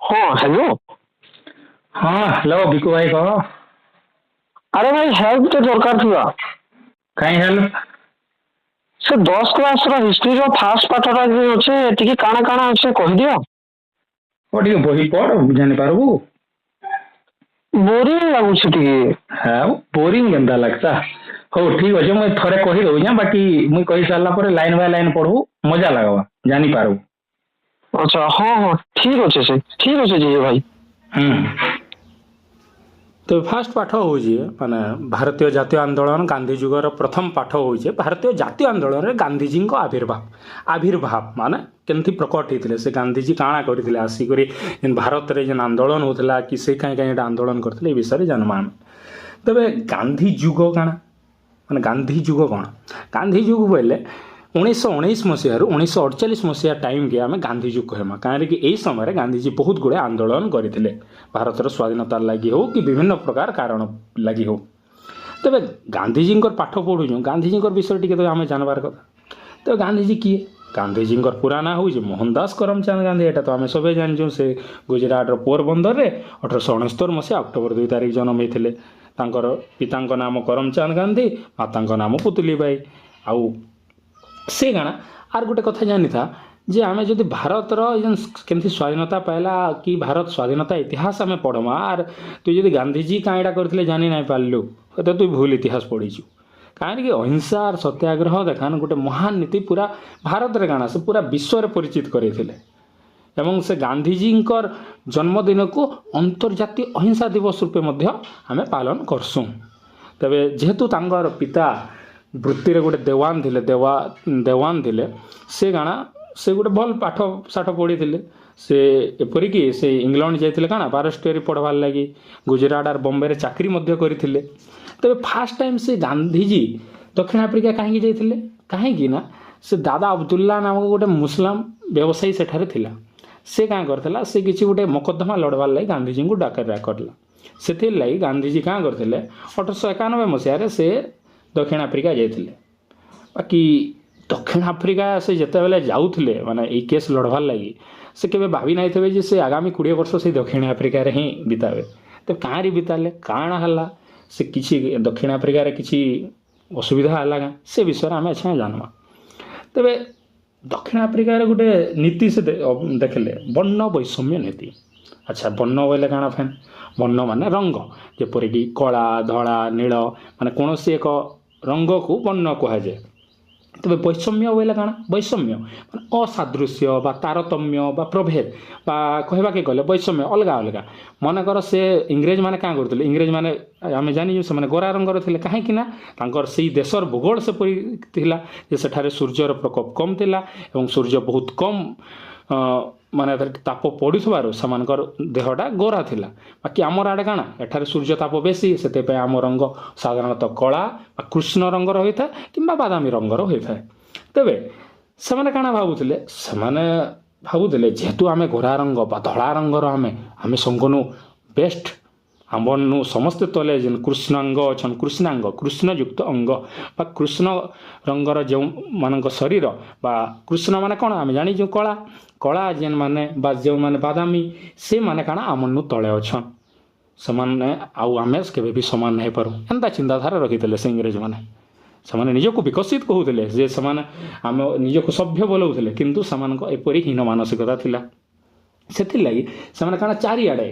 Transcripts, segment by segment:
ହଁ, ହ୍ୟାଲୋ। ହଁ, ହ୍ୟାଲୋ, ବିକୁ ଭାଇ, କହ। ଆରେ ଭାଇ, ହେଲ୍ପ ତ ଦରକାର ଥିଲା। କାଇଁ ହେଲ୍ପ? ସେ 10 କ୍ଲାସ ର ହିଷ୍ଟ୍ରିର ଫାର୍ଷ୍ଟ ପାଠଟା ଯୋଉ ଅଛି, ଟିକେ କାଣା କାଣା ଅଛି କହିଦିଅ। ଓ, ଟିକେ ବହି ପଢ, ଜାଣିପାରିବୁ। ବୋରିଂ ଲାଗୁଛି ଟିକେ। ହଁ, ବୋରିଂ କେନ୍ତା ଲାଗତା? ହଉ, ଠିକ ଅଛି, ମୁଇଁ ଥରେ କହି ଦଉଛେଁ। ବାକି ମୁଇଁ କହି ସାରିଲା ପରେ ଲାଇନ ବାଇ ଲାଇନ ପଢବୁ, ମଜା ଲାଗବା, ଜାଣିପାରିବୁ। ଆଚ୍ଛା, ହଁ, ଠିକ ଅଛି, ସେ ଠିକ ଅଛି ଜିଜେ ଭାଇ। ହୁଁ। ତ ଫାର୍ଷ୍ଟ ପାଠ ହେଉଛି ମାନେ ଭାରତୀୟ ଜାତୀୟ ଆନ୍ଦୋଳନ, ଗାନ୍ଧୀ ଯୁଗର ପ୍ରଥମ ପାଠ ହେଉଛି ଭାରତୀୟ ଜାତୀୟ ଆନ୍ଦୋଳନରେ ଗାନ୍ଧିଜୀଙ୍କ ଆବିର୍ଭାବ। ଆବିର୍ଭାବ ମାନେ କେମିତି ପ୍ରକଟ ହେଇଥିଲେ ସେ, ଗାନ୍ଧିଜୀ କାଣା କରିଥିଲେ ଆସିକରି, ଯେନ୍ ଭାରତରେ ଯେନ୍ ଆନ୍ଦୋଳନ ହେଉଥିଲା କି ସେ କାହିଁ କାହିଁ ଏଇଟା ଆନ୍ଦୋଳନ କରିଥିଲେ, ଏ ବିଷୟରେ ଜାଣମା ଆମେ। ତେବେ ଗାନ୍ଧୀ ଯୁଗ କାଣା, ମାନେ ଗାନ୍ଧୀ ଯୁଗ କ'ଣ? ଗାନ୍ଧୀ ଯୁଗ ବୋଇଲେ 1919 ମସିହାରୁ 1948 ମସିହା ଟାଇମ୍କି ଆମେ ଗାନ୍ଧୀ ଯୁଗ କହେମା। କାହିଁକି ଏଇ ସମୟରେ ଗାନ୍ଧିଜୀ ବହୁତ ଗୁଡ଼ିଏ ଆନ୍ଦୋଳନ କରିଥିଲେ, ଭାରତର ସ୍ୱାଧୀନତା ଲାଗି ହଉ କି ବିଭିନ୍ନ ପ୍ରକାର କାରଣ ଲାଗି ହଉ। ତେବେ ଗାନ୍ଧିଜୀଙ୍କର ପାଠ ପଢ଼ୁଛୁ, ଗାନ୍ଧିଜୀଙ୍କର ବିଷୟରେ ଟିକେ ତ ଆମେ ଜାଣିବାର କଥା। ତ ଗାନ୍ଧିଜୀ କିଏ? ଗାନ୍ଧିଜୀଙ୍କର ପୁରା ନାଁ ହେଉଛି ମୋହନଦାସ କରମଚାନ୍ଦ ଗାନ୍ଧୀ। ଏଇଟା ତ ଆମେ ସବେ ଜାଣିଛୁ। ସେ ଗୁଜରାଟର ପୋରବନ୍ଦରରେ 1869 ମସିହା ଅକ୍ଟୋବର 2 ତାରିଖ ଜନ୍ମ ହେଇଥିଲେ। ତାଙ୍କର ପିତାଙ୍କ ନାମ କରମଚାନ୍ଦ ଗାନ୍ଧୀ, ମାତାଙ୍କ ନାମ ପୁତୁଲିବାଇ। ଆଉ ସେ କାଣା, ଆର୍ ଗୋଟେ କଥା ଜାଣିଥା ଯେ ଆମେ ଯଦି ଭାରତର ଏଇ ଯେନ୍ କେମିତି ସ୍ୱାଧୀନତା ପାଇଲା କି ଭାରତ ସ୍ୱାଧୀନତା ଇତିହାସ ଆମେ ପଢ଼ମା, ଆର୍ ତୁଇ ଯଦି ଗାନ୍ଧିଜୀ କାଁ ଏଇଟା କରିଥିଲେ ଜାଣି ନାଇଁ ପାରିଲୁ, ତ ତୁଇ ଭୁଲ ଇତିହାସ ପଢ଼ିଛୁ। କାହିଁକି ଅହିଂସା ଆର୍ ସତ୍ୟାଗ୍ରହ ଦେଖାନ ଗୋଟେ ମହାନ ନୀତି ପୁରା ଭାରତରେ କାଣା, ସେ ପୁରା ବିଶ୍ୱରେ ପରିଚିତ କରେଇଥିଲେ। ଏବଂ ସେ ଗାନ୍ଧିଜୀଙ୍କର ଜନ୍ମଦିନକୁ ଅନ୍ତର୍ଜାତୀୟ ଅହିଂସା ଦିବସ ରୂପେ ମଧ୍ୟ ଆମେ ପାଳନ କରସୁଁ। ତେବେ ଯେହେତୁ ତାଙ୍କର ପିତା ବୃତ୍ତିରେ ଗୋଟେ ଦେୱାନ ଥିଲେ, ଦେୱାନ ଥିଲେ, ସେ କାଣା, ସେ ଗୋଟେ ଭଲ ପାଠ ସାଠ ପଢ଼ିଥିଲେ। ସେ ଏପରିକି ସେ ଇଂଲଣ୍ଡ ଯାଇଥିଲେ କାଣା, ବାରଷ୍ଟରୀ ପଢ଼ବାର୍ ଲାଗି। ଗୁଜୁରାଟ ଆର୍ ବମ୍ବେରେ ଚାକିରି ମଧ୍ୟ କରିଥିଲେ। ତେବେ ଫାର୍ଷ୍ଟ ଟାଇମ୍ ସେ ଗାନ୍ଧିଜୀ ଦକ୍ଷିଣ ଆଫ୍ରିକା କାହିଁକି ଯାଇଥିଲେ? କାହିଁକି ନା ସେ ଦାଦା ଅବଦୁଲ୍ଲା ନାମକ ଗୋଟେ ମୁସଲାମ ବ୍ୟବସାୟୀ ସେଠାରେ ଥିଲା। ସେ କାଁ କରିଥିଲା, ସେ କିଛି ଗୋଟେ ମକଦ୍ଦମା ଲଢ଼ବାର୍ ଲାଗି ଗାନ୍ଧିଜୀଙ୍କୁ ଡାକରା କରିଲା। ସେଥିର୍ଲାଗି ଗାନ୍ଧିଜୀ କାଁ କରିଥିଲେ, 1891 ମସିହାରେ ସେ ଦକ୍ଷିଣ ଆଫ୍ରିକା ଯାଇଥିଲେ। ବାକି ଦକ୍ଷିଣ ଆଫ୍ରିକା ସେ ଯେତେବେଳେ ଯାଉଥିଲେ, ମାନେ ଏଇ କେସ୍ ଲଢ଼ବାର୍ ଲାଗି, ସେ କେବେ ଭାବି ନାଇଥିବେ ଯେ ସେ ଆଗାମୀ 20 ବର୍ଷ ସେଇ ଦକ୍ଷିଣ ଆଫ୍ରିକାରେ ହିଁ ବିତାବେ। ତ କାଁରି ବିତାଲେ, କାଣା ହେଲା, ସେ କିଛି ଦକ୍ଷିଣ ଆଫ୍ରିକାରେ କିଛି ଅସୁବିଧା ହେଲା କାଁ, ସେ ବିଷୟରେ ଆମେ ଏଛେଁ ଜାଣମା। ତେବେ ଦକ୍ଷିଣ ଆଫ୍ରିକାରେ ଗୋଟେ ନୀତି ସେ ଦେଖିଲେ, ବର୍ଣ୍ଣ ବୈଷମ୍ୟ ନୀତି। ଆଚ୍ଛା, ବର୍ଣ୍ଣ ବୋଇଲେ କାଣା ଫେନ୍? ବର୍ଣ୍ଣ ମାନେ ରଙ୍ଗ, ଯେପରିକି କଳା, ଧଳା, ନୀଳ, ମାନେ କୌଣସି ଏକ ରଙ୍ଗକୁ ବର୍ଣ୍ଣ କୁହାଯାଏ। ତେବେ ବୈଷମ୍ୟ ବୋଇଲେ କାଣା? ବୈଷମ୍ୟ ମାନେ ଅସାଦୃଶ୍ୟ ବା ତାରତମ୍ୟ ବା ପ୍ରଭେଦ ବା କହିବାକେ ଗଲେ ବୈଷମ୍ୟ ଅଲଗା ଅଲଗା। ମନେକର ସେ ଇଂରେଜ ମାନେ କାଁ କରୁଥିଲେ? ଇଂରେଜ ମାନେ ଆମେ ଜାଣିଛୁ ସେମାନେ ଗୋରା ରଙ୍ଗର ଥିଲେ। କାହିଁକି ନା ତାଙ୍କର ସେଇ ଦେଶର ଭୂଗୋଳ ସେପରି ଥିଲା ଯେ ସେଠାରେ ସୂର୍ଯ୍ୟର ପ୍ରକୋପ କମ୍ ଥିଲା ଏବଂ ସୂର୍ଯ୍ୟ ବହୁତ କମ୍ ମାନେ ତାପ ପଡ଼ୁଥିବାରୁ ସେମାନଙ୍କର ଦେହଟା ଗୋରା ଥିଲା। ବାକି ଆମର ଆଡ଼େ କାଣା, ଏଠାରେ ସୂର୍ଯ୍ୟ ତାପ ବେଶୀ, ସେଥିପାଇଁ ଆମ ରଙ୍ଗ ସାଧାରଣତଃ କଳା ବା କୃଷ୍ଣ ରଙ୍ଗର ହୋଇଥାଏ କିମ୍ବା ବାଦାମୀ ରଙ୍ଗର ହୋଇଥାଏ। ତେବେ ସେମାନେ କାଣା ଭାବୁଥିଲେ? ସେମାନେ ଭାବୁଥିଲେ ଯେହେତୁ ଆମେ ଗୋରା ରଙ୍ଗ ବା ଧଳା ରଙ୍ଗର, ଆମେ ସଙ୍ଗନୁ ବେଷ୍ଟ, ଆମନୁ ସମସ୍ତେ ତଲେ ଯେନ୍ କୃଷ୍ଣାଙ୍ଗ ଅଛନ୍, କୃଷ୍ଣାଙ୍ଗ, କୃଷ୍ଣଯୁକ୍ତ ଅଙ୍ଗ ବା କୃଷ୍ଣ ରଙ୍ଗର ଯେଉଁମାନଙ୍କ ଶରୀର ବା କୃଷ୍ଣ ମାନେ କ'ଣ ଆମେ ଜାଣିଛୁ, କଳା, କଳା ଯେନ୍ମାନେ ବା ଯେଉଁମାନେ ବାଦାମୀ, ସେମାନେ କାଣା ଆମନୁ ତଳେ ଅଛନ୍, ସେମାନେ ଆଉ ଆମେ କେବେ ବି ସମାନ ହେଇପାରୁ, ଏନ୍ତା ଚିନ୍ତାଧାରା ରଖିଥିଲେ ସେ ଇଂରେଜମାନେ। ସେମାନେ ନିଜକୁ ବିକଶିତ କହୁଥିଲେ ଯେ ସେମାନେ ଆମ ନିଜକୁ ସଭ୍ୟ ବୋଲଉଥିଲେ, କିନ୍ତୁ ସେମାନଙ୍କ ଏପରି ହୀନ ମାନସିକତା ଥିଲା। ସେଥିର୍ଲାଗି ସେମାନେ କାଣା ଚାରିଆଡ଼େ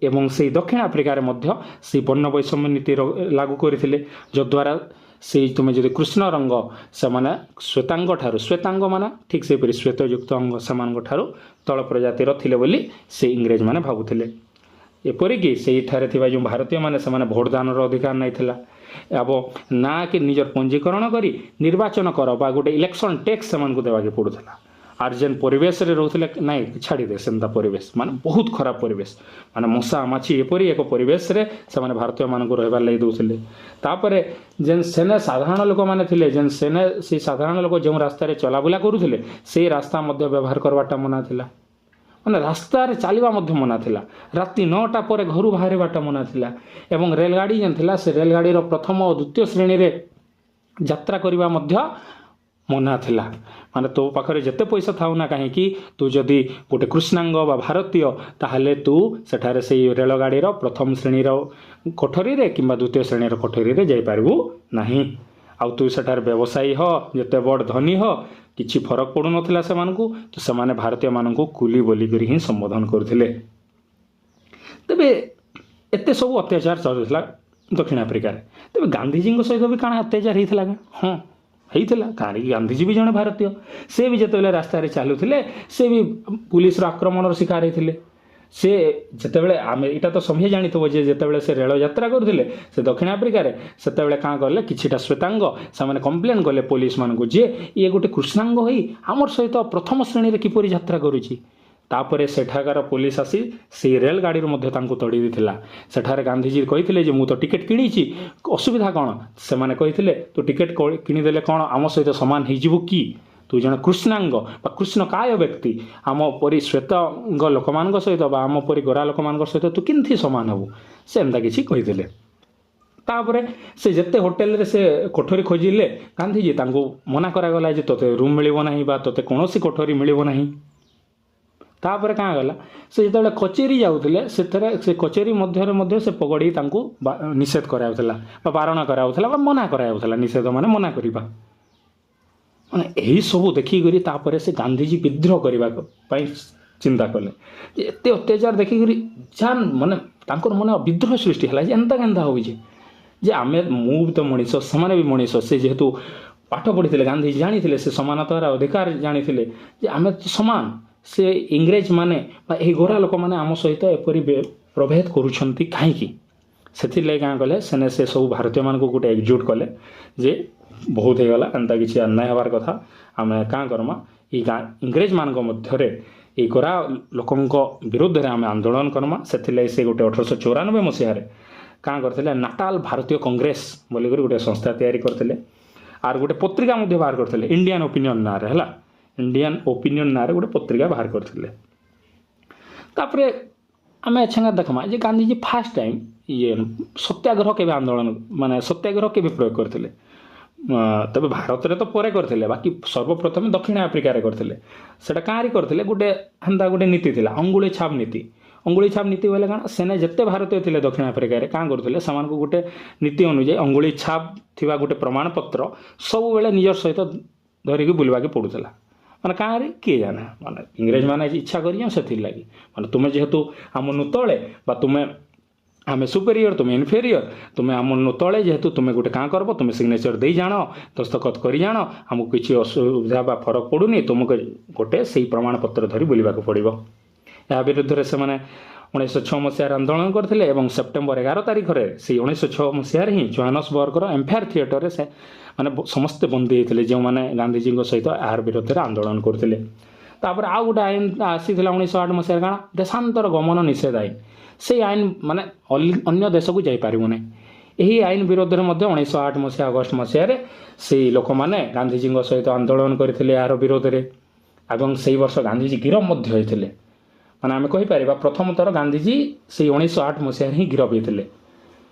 ଏବଂ ସେଇ ଦକ୍ଷିଣ ଆଫ୍ରିକାରେ ମଧ୍ୟ ସେଇ ବର୍ଣ୍ଣ ବୈଷମ୍ୟ ନୀତି ଲାଗୁ କରିଥିଲେ, ଯଦ୍ୱାରା ସେଇ ତୁମେ ଯଦି କୃଷ୍ଣ ରଙ୍ଗ, ସେମାନେ ଶ୍ୱେତାଙ୍ଗ ଠାରୁ, ଶ୍ୱେତାଙ୍ଗ ମାନେ ଠିକ୍ ସେହିପରି ଶ୍ୱେତଯୁକ୍ତ ଅଙ୍ଗ, ସେମାନଙ୍କ ଠାରୁ ତଳ ପ୍ରଜାତିର ଥିଲେ ବୋଲି ସେ ଇଂରେଜମାନେ ଭାବୁଥିଲେ। ଏପରିକି ସେଇଠାରେ ଥିବା ଯେଉଁ ଭାରତୀୟମାନେ, ସେମାନେ ଭୋଟଦାନର ଅଧିକାର ନାଇଥିଲା ଏବଂ ନା କି ନିଜର ପଞ୍ଜୀକରଣ କରି ନିର୍ବାଚନ କର ବା ଗୋଟେ ଇଲେକ୍ସନ୍ ଟ୍ୟାକ୍ସ ସେମାନଙ୍କୁ ଦେବାକେ ପଡ଼ୁଥିଲା। ଆର୍ ଯେନ୍ ପରିବେଶରେ ରହୁଥିଲେ, ନାଇଁ ଛାଡ଼ିଦେ, ସେନ୍ତା ପରିବେଶ ମାନେ ବହୁତ ଖରାପ ପରିବେଶ, ମାନେ ମଶା ମାଛି ଏପରି ଏକ ପରିବେଶରେ ସେମାନେ ଭାରତୀୟମାନଙ୍କୁ ରହିବାର ଲାଗି ଦେଉଥିଲେ। ତାପରେ ଯେନ୍ ସେନେ ସାଧାରଣ ଲୋକମାନେ ଥିଲେ, ଯେନ୍ ସେନେ ସେଇ ସାଧାରଣ ଲୋକ ଯେଉଁ ରାସ୍ତାରେ ଚଲାବୁଲା କରୁଥିଲେ, ସେଇ ରାସ୍ତା ମଧ୍ୟ ବ୍ୟବହାର କରବାରଟା ମନା ଥିଲା। ମାନେ ରାସ୍ତାରେ ଚାଲିବା ମଧ୍ୟ ମନା ଥିଲା। ରାତି 9ଟା ପରେ ଘରୁ ବାହାରିବାଟା ମନା ଥିଲା। ଏବଂ ରେଲଗାଡ଼ି ଯେନ୍ ଥିଲା, ସେ ରେଲଗାଡ଼ିର ପ୍ରଥମ ଓ ଦ୍ୱିତୀୟ ଶ୍ରେଣୀରେ ଯାତ୍ରା କରିବା ମଧ୍ୟ ମନା ଥିଲା। ମାନେ ତୋ ପାଖରେ ଯେତେ ପଇସା ଥାଉ ନା କାହିଁକି, ତୁ ଯଦି ଗୋଟେ କୃଷ୍ଣାଙ୍ଗ ବା ଭାରତୀୟ, ତାହେଲେ ତୁ ସେଠାରେ ସେଇ ରେଳଗାଡ଼ିର ପ୍ରଥମ ଶ୍ରେଣୀର କୋଠରୀରେ କିମ୍ବା ଦ୍ୱିତୀୟ ଶ୍ରେଣୀର କୋଠରୀରେ ଯାଇପାରିବୁ ନାହିଁ। ଆଉ ତୁ ସେଠାରେ ବ୍ୟବସାୟୀ ହ, ଯେତେ ବଡ଼ ଧନୀ ହ, କିଛି ଫରକ ପଡ଼ୁନଥିଲା ସେମାନଙ୍କୁ। ତ ସେମାନେ ଭାରତୀୟମାନଙ୍କୁ କୁଲି ବୋଲିକରି ହିଁ ସମ୍ବୋଧନ କରୁଥିଲେ। ତେବେ ଏତେ ସବୁ ଅତ୍ୟାଚାର ଚାଲୁଥିଲା ଦକ୍ଷିଣ ଆଫ୍ରିକାରେ। ତେବେ ଗାନ୍ଧିଜୀଙ୍କ ସହିତ ବି କାଣା ଅତ୍ୟାଚାର ହେଇଥିଲା କି? ହଁ, ହେଇଥିଲା। କାହିଁକି? ଗାନ୍ଧିଜୀ ବି ଜଣେ ଭାରତୀୟ। ସେ ବି ଯେତେବେଳେ ରାସ୍ତାରେ ଚାଲୁଥିଲେ, ସେ ବି ପୁଲିସର ଆକ୍ରମଣର ଶିକାର ହେଇଥିଲେ। ସେ ଯେତେବେଳେ, ଆମେ ଏଇଟା ତ ସଭିଏଁ ଜାଣିଥିବ ଯେ ଯେତେବେଳେ ସେ ରେଳ ଯାତ୍ରା କରୁଥିଲେ ସେ ଦକ୍ଷିଣ ଆଫ୍ରିକାରେ, ସେତେବେଳେ କାଁ କଲେ, କିଛିଟା ଶ୍ୱେତାଙ୍ଗ ସେମାନେ କମ୍ପ୍ଲେନ୍ କଲେ ପୋଲିସମାନଙ୍କୁ ଯେ ଇଏ ଗୋଟେ କୃଷ୍ଣାଙ୍ଗ ହୋଇ ଆମର ସହିତ ପ୍ରଥମ ଶ୍ରେଣୀରେ କିପରି ଯାତ୍ରା କରୁଛି। ତାପରେ ସେଠାକାର ପୋଲିସ ଆସି ସେଇ ରେଳଗାଡ଼ିରୁ ମଧ୍ୟ ତାଙ୍କୁ ତଡ଼ି ଦେଇଥିଲା। ସେଠାରେ ଗାନ୍ଧିଜୀ କହିଥିଲେ ଯେ ମୁଁ ତ ଟିକେଟ୍ କିଣିଛି, ଅସୁବିଧା କ'ଣ? ସେମାନେ କହିଥିଲେ, ତୁ ଟିକେଟ୍ କିଣିଦେଲେ କ'ଣ ଆମ ସହିତ ସମାନ ହେଇଯିବୁ କି? ତୁ ଜଣେ କୃଷ୍ଣାଙ୍ଗ ବା କୃଷ୍ଣକାୟ ବ୍ୟକ୍ତି, ଆମ ପରି ଶ୍ୱେତଙ୍ଗ ଲୋକମାନଙ୍କ ସହିତ ବା ଆମ ପରି ଗୋରା ଲୋକମାନଙ୍କ ସହିତ ତୁ କେମିତି ସମାନ ହେବୁ? ସେ ଏନ୍ତା କିଛି କହିଥିଲେ। ତାପରେ ସେ ଯେତେ ହୋଟେଲରେ ସେ କୋଠରୀ ଖୋଜିଲେ ଗାନ୍ଧିଜୀ, ତାଙ୍କୁ ମନା କରାଗଲା ଯେ ତୋତେ ରୁମ୍ ମିଳିବ ନାହିଁ ବା ତୋତେ କୌଣସି କୋଠରୀ ମିଳିବ ନାହିଁ। ତାପରେ କାଁ ଗଲା, ସେ ଯେତେବେଳେ କଚେରୀ ଯାଉଥିଲେ, ସେଥିରେ ସେ କଚେରୀ ମଧ୍ୟରେ ମଧ୍ୟ ସେ ପଗଡ଼ି ତାଙ୍କୁ ନିଷେଧ କରାଯାଉଥିଲା ବା ବାରଣ କରାଯାଉଥିଲା ବା ମନା କରାଯାଉଥିଲା। ନିଷେଧ ମାନେ ମନା କରିବା। ମାନେ ଏହିସବୁ ଦେଖିକରି ତାପରେ ସେ ଗାନ୍ଧିଜୀ ବିଦ୍ରୋହ କରିବା ପାଇଁ ଚିନ୍ତା କଲେ ଯେ ଏତେ ଅତ୍ୟାଚାର ଦେଖିକରି ଯାହା ମାନେ ତାଙ୍କର ମନେ ବିଦ୍ରୋହ ସୃଷ୍ଟି ହେଲା ଯେ ଏନ୍ତା କେନ୍ତା ହେଉଛି ଯେ ଆମେ, ମୁଁ ବି ତ ମଣିଷ, ସେମାନେ ବି ମଣିଷ। ସେ ଯେହେତୁ ପାଠ ପଢ଼ିଥିଲେ, ଗାନ୍ଧିଜୀ ଜାଣିଥିଲେ, ସେ ସମାନତାର ଅଧିକାର ଜାଣିଥିଲେ ଯେ ଆମେ ତ ସମାନ, ସେ ଇଂରେଜ ମାନେ ବା ଏହି ଗୋରା ଲୋକମାନେ ଆମ ସହିତ ଏପରି ପ୍ରଭେଦ କରୁଛନ୍ତି କାହିଁକି? ସେଥିର୍ଲାଗି କାଁ କଲେ, ସେନେ ସେ ସବୁ ଭାରତୀୟମାନଙ୍କୁ ଗୋଟେ ଏକଜୁଟ କଲେ ଯେ ବହୁତ ହେଇଗଲା, ଏନ୍ତା କିଛି ଅନ୍ୟାୟ ହେବାର କଥା। ଆମେ କାଁ କର୍ମା, ଏଇ ଇଂରେଜମାନଙ୍କ ମଧ୍ୟରେ ଏଇ ଗୋରା ଲୋକଙ୍କ ବିରୁଦ୍ଧରେ ଆମେ ଆନ୍ଦୋଳନ କର୍ମା। ସେଥିର୍ଲାଗି ସେ ଗୋଟେ 1894 ମସିହାରେ କାଁ କରିଥିଲେ, ନାଟାଲ ଭାରତୀୟ କଂଗ୍ରେସ ବୋଲିକରି ଗୋଟେ ସଂସ୍ଥା ତିଆରି କରିଥିଲେ। ଆର୍ ଗୋଟେ ପତ୍ରିକା ମଧ୍ୟ ବାହାର କରିଥିଲେ ଇଣ୍ଡିଆନ୍ ଓପିନିଅନ୍ ନାଁରେ। ହେଲା, ଇଣ୍ଡିଆନ୍ ଓପିନିଅନ୍ ନାଁରେ ଗୋଟେ ପତ୍ରିକା ବାହାର କରିଥିଲେ। ତାପରେ ଆମେ ଏଛେଙ୍ଗା ଦେଖମା ଯେ ଗାନ୍ଧିଜୀ ଫାର୍ଷ୍ଟ ଟାଇମ୍ ଇଏ ସତ୍ୟାଗ୍ରହ କେବେ ଆନ୍ଦୋଳନ, ମାନେ ସତ୍ୟାଗ୍ରହ କେବେ ପ୍ରୟୋଗ କରିଥିଲେ? ତେବେ ଭାରତରେ ତ ପରେ କରିଥିଲେ, ବାକି ସର୍ବପ୍ରଥମେ ଦକ୍ଷିଣ ଆଫ୍ରିକାରେ କରିଥିଲେ। ସେଟା କାଁରି କରିଥିଲେ? ଗୋଟେ ହେନ୍ତା ଗୋଟେ ନୀତି ଥିଲା, ଅଙ୍ଗୁଳି ଛାପ ନୀତି। ଅଙ୍ଗୁଳି ଛାପ ନୀତି ବୋଇଲେ କାଣା? ସେନେ ଯେତେ ଭାରତୀୟ ଥିଲେ ଦକ୍ଷିଣ ଆଫ୍ରିକାରେ, କାଁ କରୁଥିଲେ, ସେମାନଙ୍କୁ ଗୋଟେ ନୀତି ଅନୁଯାୟୀ ଅଙ୍ଗୁଳି ଛାପ ଥିବା ଗୋଟେ ପ୍ରମାଣପତ୍ର ସବୁବେଳେ ନିଜର ସହିତ ଧରିକି ବୁଲିବାକୁ ପଡ଼ୁଥିଲା। ମାନେ କାଁରେ କିଏ ଜାଣେ, ମାନେ ଇଂରେଜମାନେ ଇଚ୍ଛା କରିଛନ୍ ସେଥିର୍ଲାଗି। ମାନେ ତୁମେ ଯେହେତୁ ଆମନୁ ତଳେ ବା ତୁମେ, ଆମେ ସୁପେରିୟର, ତୁମେ ଇନଫେରିୟର, ତୁମେ ଆମନୁ ତଳେ ଯେହେତୁ, ତୁମେ ଗୋଟେ କାଁ କରବ, ତୁମେ ସିଗ୍ନେଚର ଦେଇ ଜାଣ, ଦସ୍ତଖତ କରି ଜାଣ, ଆମକୁ କିଛି ଅସୁବିଧା ବା ଫରକ ପଡ଼ୁନି, ତୁମକୁ ଗୋଟେ ସେଇ ପ୍ରମାଣପତ୍ର ଧରି ବୁଲିବାକୁ ପଡ଼ିବ। ଏହା ବିରୁଦ୍ଧରେ ସେମାନେ 1906 ମସିହାରେ ଆନ୍ଦୋଳନ କରିଥିଲେ ଏବଂ ସେପ୍ଟେମ୍ବର 11 ତାରିଖରେ ସେଇ 1906 ମସିହାରେ ହିଁ ଜୋହାନସବର୍ଗର ଏମ୍ଫାୟାର ଥିଏଟରରେ ସେ ମାନେ ସମସ୍ତେ ବନ୍ଦୀ ହେଇଥିଲେ, ଯେଉଁମାନେ ଗାନ୍ଧିଜୀଙ୍କ ସହିତ ଏହାର ବିରୁଦ୍ଧରେ ଆନ୍ଦୋଳନ କରୁଥିଲେ। ତାପରେ ଆଉ ଗୋଟେ ଆଇନ ଆସିଥିଲା 1908 ମସିହାରେ। କାଣା? ଦେଶାନ୍ତର ଗମନ ନିଷେଧ ଆଇନ। ସେଇ ଆଇନ ମାନେ ଅନ୍ୟ ଦେଶକୁ ଯାଇପାରିବୁ ନାହିଁ। ଏହି ଆଇନ ବିରୋଧରେ ମଧ୍ୟ 1908 ମସିହା ଅଗଷ୍ଟ ମସିହାରେ ସେଇ ଲୋକମାନେ ଗାନ୍ଧିଜୀଙ୍କ ସହିତ ଆନ୍ଦୋଳନ କରିଥିଲେ ଏହାର ବିରୋଧରେ ଏବଂ ସେଇ ବର୍ଷ ଗାନ୍ଧିଜୀ ଗିରଫ ମଧ୍ୟ ହୋଇଥିଲେ। ମାନେ ଆମେ କହିପାରିବା ପ୍ରଥମ ଥର ଗାନ୍ଧିଜୀ ସେଇ 1908 ମସିହାରେ ହିଁ ଗିରଫ ହେଇଥିଲେ।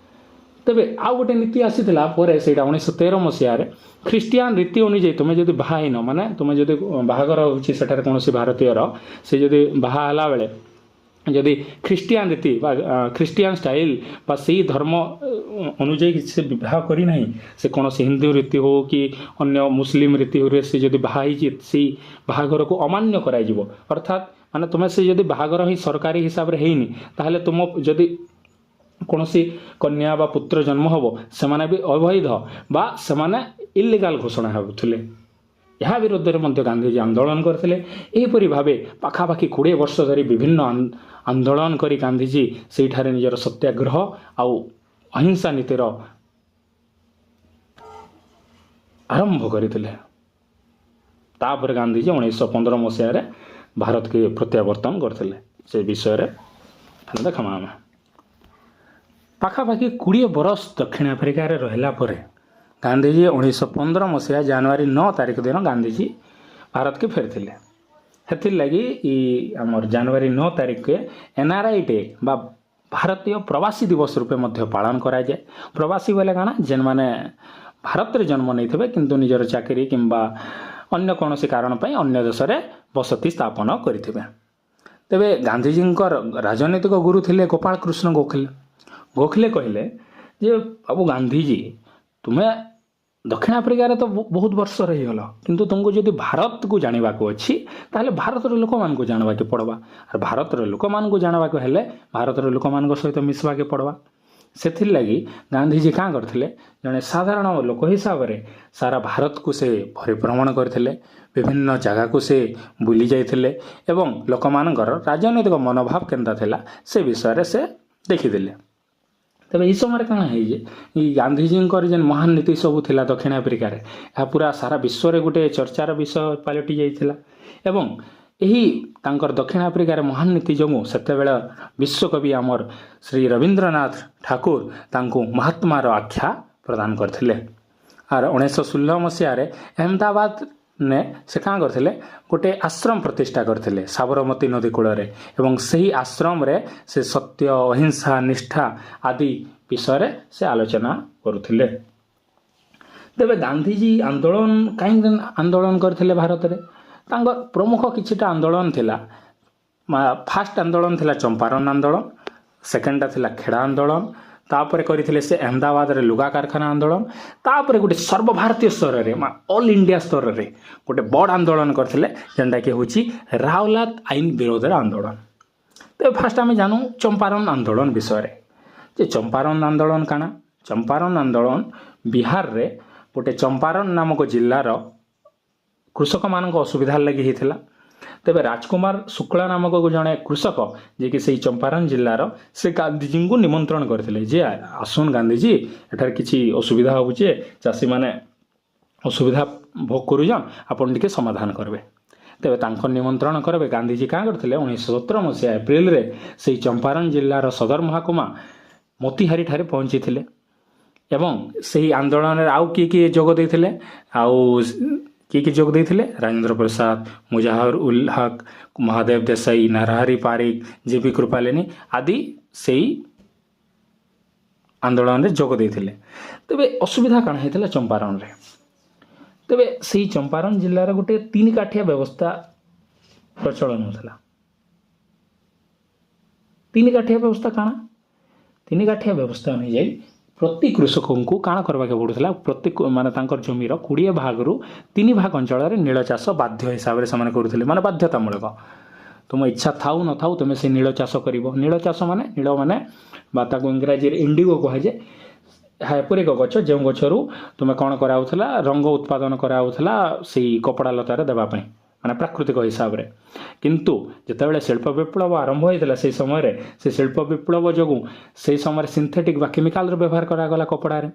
ତେବେ ଆଉ ଗୋଟେ ନୀତି ଆସିଥିଲା ପରେ, ସେଇଟା 1913 ମସିହାରେ। ଖ୍ରୀଷ୍ଟିଆନ ରୀତି ଅନୁଯାୟୀ ତୁମେ ଯଦି ବାହା ହେଇନ, ମାନେ ତୁମେ ଯଦି ବାହାଘର ହେଉଛି ସେଠାରେ କୌଣସି ଭାରତୀୟର, ସେ ଯଦି ବାହା ହେଲା ବେଳେ ଯଦି ଖ୍ରୀଷ୍ଟିଆନ ରୀତି ବା ଖ୍ରୀଷ୍ଟିଆନ ଷ୍ଟାଇଲ ବା ସେଇ ଧର୍ମ ଅନୁଯାୟୀ ସେ ବିବାହ କରିନାହିଁ, ସେ କୌଣସି ହିନ୍ଦୁ ରୀତି ହଉ କି ଅନ୍ୟ ମୁସଲିମ ରୀତିରେ ସେ ଯଦି ବାହା ହେଇଛି, ସେଇ ବାହାଘରକୁ ଅମାନ୍ୟ କରାଯିବ। ଅର୍ଥାତ୍ ମାନେ ତୁମେ ସେ ଯଦି ବାହାଘର ହିଁ ସରକାରୀ ହିସାବରେ ହେଇନି, ତାହେଲେ ତୁମ ଯଦି କୌଣସି କନ୍ୟା ବା ପୁତ୍ର ଜନ୍ମ ହେବ, ସେମାନେ ବି ଅବୈଧ ବା ସେମାନେ ଇଲିଗାଲ ଘୋଷଣା ହେଉଥିଲେ। ଏହା ବିରୁଦ୍ଧରେ ମଧ୍ୟ ଗାନ୍ଧିଜୀ ଆନ୍ଦୋଳନ କରିଥିଲେ। ଏହିପରି ଭାବେ ପାଖାପାଖି 20 ବର୍ଷ ଧରି ବିଭିନ୍ନ ଆନ୍ଦୋଳନ କରି ଗାନ୍ଧିଜୀ ସେଇଠାରେ ନିଜର ସତ୍ୟାଗ୍ରହ ଆଉ ଅହିଂସା ନୀତିର ଆରମ୍ଭ କରିଥିଲେ। ତାପରେ ଗାନ୍ଧିଜୀ 1915 ମସିହାରେ ଭାରତକୁ ପ୍ରତ୍ୟାବର୍ତ୍ତନ କରିଥିଲେ। ସେ ବିଷୟରେ ଦେଖମା ଆମେ। ପାଖାପାଖି 20 ବରଷ ଦକ୍ଷିଣ ଆଫ୍ରିକାରେ ରହିଲା ପରେ ଗାନ୍ଧିଜୀ 1915 ମସିହା ଜାନୁଆରୀ 9 ତାରିଖ ଦିନ ଗାନ୍ଧିଜୀ ଭାରତକେ ଫେରିଥିଲେ। ସେଥିର୍ଲାଗି ଇ ଆମର ଜାନୁଆରୀ 9 ତାରିଖକେ ଏନ୍ଆର୍ଆଇ ଡେ ବା ଭାରତୀୟ ପ୍ରବାସୀ ଦିବସ ରୂପେ ମଧ୍ୟ ପାଳନ କରାଯାଏ। ପ୍ରବାସୀ ବୋଇଲେ କାଣା? ଯେନ୍ମାନେ ଭାରତରେ ଜନ୍ମ ନେଇଥିବେ କିନ୍ତୁ ନିଜର ଚାକିରି କିମ୍ବା ଅନ୍ୟ କୌଣସି କାରଣ ପାଇଁ ଅନ୍ୟ ଦେଶରେ ବସତି ସ୍ଥାପନ କରିଥିବେ। ତେବେ ଗାନ୍ଧିଜୀଙ୍କର ରାଜନୈତିକ ଗୁରୁ ଥିଲେ ଗୋପାଳ କୃଷ୍ଣ ଗୋଖଲେ। ଗୋଖଲେ କହିଲେ ଯେ ବାବୁ ଗାନ୍ଧିଜୀ, ତୁମେ ଦକ୍ଷିଣ ଆଫ୍ରିକାରେ ତ ବହୁତ ବର୍ଷ ରହିଗଲ, କିନ୍ତୁ ତୁମକୁ ଯଦି ଭାରତକୁ ଜାଣିବାକୁ ଅଛି, ତାହେଲେ ଭାରତର ଲୋକମାନଙ୍କୁ ଜାଣିବାକୁ ପଡ଼ବା। ଆର୍ ଭାରତର ଲୋକମାନଙ୍କୁ ଜାଣିବାକୁ ହେଲେ ଭାରତର ଲୋକମାନଙ୍କ ସହିତ ମିଶିବାକୁ ପଡ଼ବା। ସେଥିର୍ଲାଗି ଗାନ୍ଧିଜୀ କାଁ କରିଥିଲେ? ଜଣେ ସାଧାରଣ ଲୋକ ହିସାବରେ ସାରା ଭାରତକୁ ସେ ପରିଭ୍ରମଣ କରିଥିଲେ, ବିଭିନ୍ନ ଜାଗାକୁ ସେ ବୁଲି ଯାଇଥିଲେ ଏବଂ ଲୋକମାନଙ୍କର ରାଜନୈତିକ ମନୋଭାବ କେନ୍ତା ଥିଲା, ସେ ବିଷୟରେ ସେ ଦେଖିଥିଲେ। ତେବେ ଏହି ସମୟରେ କାଣା ହେଇଛି, ଏଇ ଗାନ୍ଧିଜୀଙ୍କର ଯେନ୍ ମହାନ ନୀତି ସବୁ ଥିଲା ଦକ୍ଷିଣ ଆଫ୍ରିକାରେ, ଏହା ପୁରା ସାରା ବିଶ୍ୱରେ ଗୋଟେ ଚର୍ଚ୍ଚାର ବିଷୟ ପାଲଟି ଯାଇଥିଲା। ଏବଂ ଏହି ତାଙ୍କର ଦକ୍ଷିଣ ଆଫ୍ରିକାରେ ମହାନ ନୀତି ଯୋଗୁଁ ସେତେବେଳେ ବିଶ୍ୱକବି ଆମର ଶ୍ରୀ ରବୀନ୍ଦ୍ରନାଥ ଠାକୁର ତାଙ୍କୁ ମହାତ୍ମାର ଆଖ୍ୟା ପ୍ରଦାନ କରିଥିଲେ। ଆର୍ 1916 ମସିହାରେ ଅହମ୍ମଦାବାଦ ନେ ସେ କାଁ କରିଥିଲେ? ଗୋଟେ ଆଶ୍ରମ ପ୍ରତିଷ୍ଠା କରିଥିଲେ ସାବରମତୀ ନଦୀ କୂଳରେ ଏବଂ ସେହି ଆଶ୍ରମରେ ସେ ସତ୍ୟ, ଅହିଂସା, ନିଷ୍ଠା ଆଦି ବିଷୟରେ ସେ ଆଲୋଚନା କରୁଥିଲେ। ତେବେ ଗାନ୍ଧିଜୀ ଆନ୍ଦୋଳନ କାହିଁକି ଆନ୍ଦୋଳନ କରିଥିଲେ ଭାରତରେ? ତାଙ୍କ ପ୍ରମୁଖ କିଛିଟା ଆନ୍ଦୋଳନ ଥିଲା। ଫାଷ୍ଟ ଆନ୍ଦୋଳନ ଥିଲା ଚମ୍ପାରନ ଆନ୍ଦୋଳନ, ସେକେଣ୍ଡଟା ଥିଲା ଖେଡ଼ା ଆନ୍ଦୋଳନ, ତାପରେ କରିଥିଲେ ସେ ଅହମ୍ମଦାବାଦରେ ଲୁଗା କାରଖାନା ଆନ୍ଦୋଳନ, ତାପରେ ଗୋଟେ ସର୍ବଭାରତୀୟ ସ୍ତରରେ, ଅଲ୍ ଇଣ୍ଡିଆ ସ୍ତରରେ ଗୋଟେ ବଡ଼ ଆନ୍ଦୋଳନ କରିଥିଲେ, ଯେନ୍ଟାକି ହେଉଛି ରାଉଲାତ ଆଇନ ବିରୋଧରେ ଆନ୍ଦୋଳନ। ତେବେ ଫାଷ୍ଟ ଆମେ ଜାନୁ ଚମ୍ପାରନ ଆନ୍ଦୋଳନ ବିଷୟରେ ଯେ ଚମ୍ପାରନ ଆନ୍ଦୋଳନ କାଣା। ଚମ୍ପାରନ ଆନ୍ଦୋଳନ ବିହାରରେ ଗୋଟେ ଚମ୍ପାରନ ନାମକ ଜିଲ୍ଲାର କୃଷକମାନଙ୍କ ଅସୁବିଧା ଲାଗି ହେଇଥିଲା। ତେବେ ରାଜକୁମାର ଶୁକ୍ଳା ନାମକ ଜଣେ କୃଷକ, ଯିଏକି ସେଇ ଚମ୍ପାରନ ଜିଲ୍ଲାର, ସେ ଗାନ୍ଧିଜୀଙ୍କୁ ନିମନ୍ତ୍ରଣ କରିଥିଲେ ଯେ ଆସୁନ୍ ଗାନ୍ଧିଜୀ, ଏଠାରେ କିଛି ଅସୁବିଧା ହେଉଛି, ଚାଷୀମାନେ ଅସୁବିଧା ଭୋଗ କରୁଛନ୍, ଆପଣ ଟିକେ ସମାଧାନ କରିବେ। ତେବେ ତାଙ୍କ ନିମନ୍ତ୍ରଣ କରିବେ ଗାନ୍ଧିଜୀ କାଁ କରିଥିଲେ? 1917 ମସିହା ଏପ୍ରିଲରେ ସେଇ ଚମ୍ପାରନ ଜିଲ୍ଲାର ସଦର ମହକୁମା ମୋତିହାରୀ ଠାରେ ପହଞ୍ଚିଥିଲେ। ଏବଂ ସେହି ଆନ୍ଦୋଳନରେ ଆଉ କିଏ କିଏ ଯୋଗ ଦେଇଥିଲେ? ଆଉ କିଏ କିଏ ଯୋଗ ଦେଇଥିଲେ? ରାଜେନ୍ଦ୍ର ପ୍ରସାଦ, ମୁଜାହର ଉଲ ହକ୍, ମହାଦେବ ଦେଶାଇ, ନରହରି ପାରିକ, ଜେ ବି କୃପାଲିନୀ ଆଦି ସେଇ ଆନ୍ଦୋଳନରେ ଯୋଗ ଦେଇଥିଲେ। ତେବେ ଅସୁବିଧା କାଣା ହେଇଥିଲା ଚମ୍ପାରନରେ? ତେବେ ସେଇ ଚମ୍ପାରନ ଜିଲ୍ଲାରେ ଗୋଟେ ତିନି କାଠିଆ ବ୍ୟବସ୍ଥା ପ୍ରଚଳନ ହେଉଥିଲା। ତିନି କାଠିଆ ବ୍ୟବସ୍ଥା କାଣା? ତିନି କାଠିଆ ବ୍ୟବସ୍ଥା ଅନୁଯାୟୀ ପ୍ରତି କୃଷକଙ୍କୁ କାଣା କରିବାକୁ ପଡ଼ୁଥିଲା? ପ୍ରତି ମାନେ ତାଙ୍କର ଜମିର 20 ଭାଗରୁ 3 ଭାଗ ଅଞ୍ଚଳରେ ନୀଳ ଚାଷ ବାଧ୍ୟ ହିସାବରେ ସେମାନେ କରୁଥିଲେ, ମାନେ ବାଧ୍ୟତାମୂଳକ। ତୁମ ଇଚ୍ଛା ଥାଉ ନଥାଉ, ତୁମେ ସେ ନୀଳ ଚାଷ କରିବ। ନୀଳ ଚାଷ ମାନେ, ନୀଳ ମାନେ ବା ତାକୁ ଇଂରାଜୀରେ ଇଣ୍ଡିଗୋ କୁହାଯାଏ। ଏହା ଏପରି ଏକ ଗଛ, ଯେଉଁ ଗଛରୁ ତୁମେ କ'ଣ କରାହେଉଥିଲା? ରଙ୍ଗ ଉତ୍ପାଦନ କରାହେଉଥିଲା ସେଇ କପଡ଼ା ଲତାରେ ଦେବା ପାଇଁ, ମାନେ ପ୍ରାକୃତିକ ହିସାବରେ। କିନ୍ତୁ ଯେତେବେଳେ ଶିଳ୍ପ ବିପ୍ଳବ ଆରମ୍ଭ ହୋଇଥିଲା, ସେଇ ସମୟରେ ସେ ଶିଳ୍ପ ବିପ୍ଳବ ଯୋଗୁଁ ସେଇ ସମୟରେ ସିନ୍ଥେଟିକ୍ ବା କେମିକାଲର ବ୍ୟବହାର କରାଗଲା କପଡ଼ାରେ,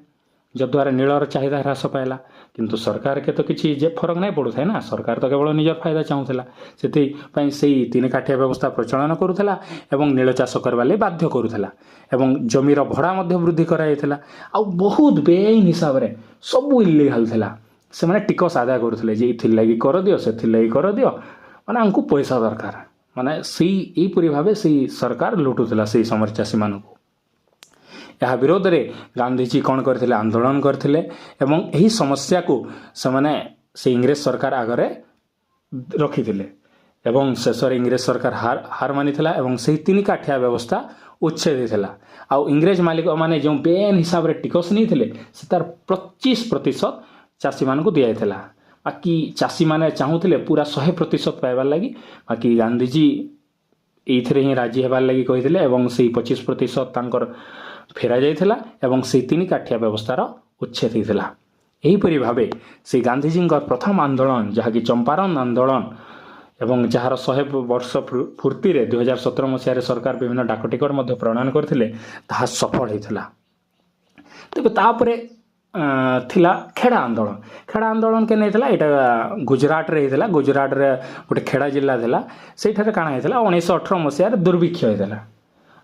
ଯଦ୍ୱାରା ନୀଳର ଚାହିଦା ହ୍ରାସ ପାଇଲା। କିନ୍ତୁ ସରକାର ତ କିଛି ଯେ ଫରକ ନାଇଁ ପଡ଼ୁଥାଏ ନା, ସରକାର ତ କେବଳ ନିଜର ଫାଇଦା ଚାହୁଁଥିଲା। ସେଥିପାଇଁ ସେଇ ତିନି କାଠିଆ ବ୍ୟବସ୍ଥା ପ୍ରଚଳନ କରୁଥିଲା ଏବଂ ନୀଳ ଚାଷ କରିବା ଲାଗି ବାଧ୍ୟ କରୁଥିଲା ଏବଂ ଜମିର ଭଡ଼ା ମଧ୍ୟ ବୃଦ୍ଧି କରାଯାଇଥିଲା। ଆଉ ବହୁତ ବେଆଇନ ହିସାବରେ, ସବୁ ଇଲିଗାଲ ଥିଲା, ସେମାନେ ଟିକସ ଆଦାୟ କରୁଥିଲେ ଯେ ଏଥିର୍ଲାଗି କରଦିଅ, ସେଥିର୍ଲାଗି କରଦିଅ, ମାନେ ଆମକୁ ପଇସା ଦରକାର। ମାନେ ସେଇ ଏହିପରି ଭାବେ ସେଇ ସରକାର ଲୁଟୁଥିଲା ସେଇ ସମୟରେ ଚାଷୀମାନଙ୍କୁ। ଏହା ବିରୋଧରେ ଗାନ୍ଧିଜୀ କ'ଣ କରିଥିଲେ? ଆନ୍ଦୋଳନ କରିଥିଲେ ଏବଂ ଏହି ସମସ୍ୟାକୁ ସେମାନେ ସେ ଇଂରେଜ ସରକାର ଆଗରେ ରଖିଥିଲେ ଏବଂ ଶେଷରେ ଇଂରେଜ ସରକାର ହାର ମାନିଥିଲା ଏବଂ ସେହି ତିନି କାଠିଆ ବ୍ୟବସ୍ଥା ଉଚ୍ଛେଦ ହେଇଥିଲା। ଆଉ ଇଂରେଜ ମାଲିକମାନେ ଯେଉଁ ବେଆଇନ ହିସାବରେ ଟିକସ ନେଇଥିଲେ, ସେ ତାର 25% ଚାଷୀମାନଙ୍କୁ ଦିଆଯାଇଥିଲା। ବାକି ଚାଷୀମାନେ ଚାହୁଁଥିଲେ ପୁରା 100% ପାଇବାର ଲାଗି। ବାକି ଗାନ୍ଧିଜୀ ଏଇଥିରେ ହିଁ ରାଜି ହେବାର ଲାଗି କହିଥିଲେ ଏବଂ ସେଇ 25% ତାଙ୍କର ଫେରା ଯାଇଥିଲା ଏବଂ ସେଇ ତିନି କାଠିଆ ବ୍ୟବସ୍ଥାର ଉଚ୍ଛେଦ ହେଇଥିଲା। ଏହିପରି ଭାବେ ସେଇ ଗାନ୍ଧିଜୀଙ୍କ ପ୍ରଥମ ଆନ୍ଦୋଳନ, ଯାହାକି ଚମ୍ପାରନ ଆନ୍ଦୋଳନ ଏବଂ ଯାହାର 100 ବର୍ଷ ପୂର୍ତ୍ତିରେ 2017 ମସିହାରେ ସରକାର ବିଭିନ୍ନ ଡାକ ଟିକଟ ମଧ୍ୟ ପ୍ରଣୟନ କରିଥିଲେ, ତାହା ସଫଳ ହେଇଥିଲା। ତେବେ ତାପରେ ଥିଲା ଖେଡ଼ା ଆନ୍ଦୋଳନ। ଖେଡ଼ା ଆନ୍ଦୋଳନ କେନେ ହେଇଥିଲା? ଏଇଟା ଗୁଜୁରାଟରେ ହେଇଥିଲା। ଗୁଜୁରାଟରେ ଗୋଟେ ଖେଡ଼ା ଜିଲ୍ଲା ଥିଲା, ସେଇଠାରେ କାଣା ହେଇଥିଲା? 1918 ମସିହାରେ ଦୁର୍ଭିକ୍ଷ ହେଇଥିଲା।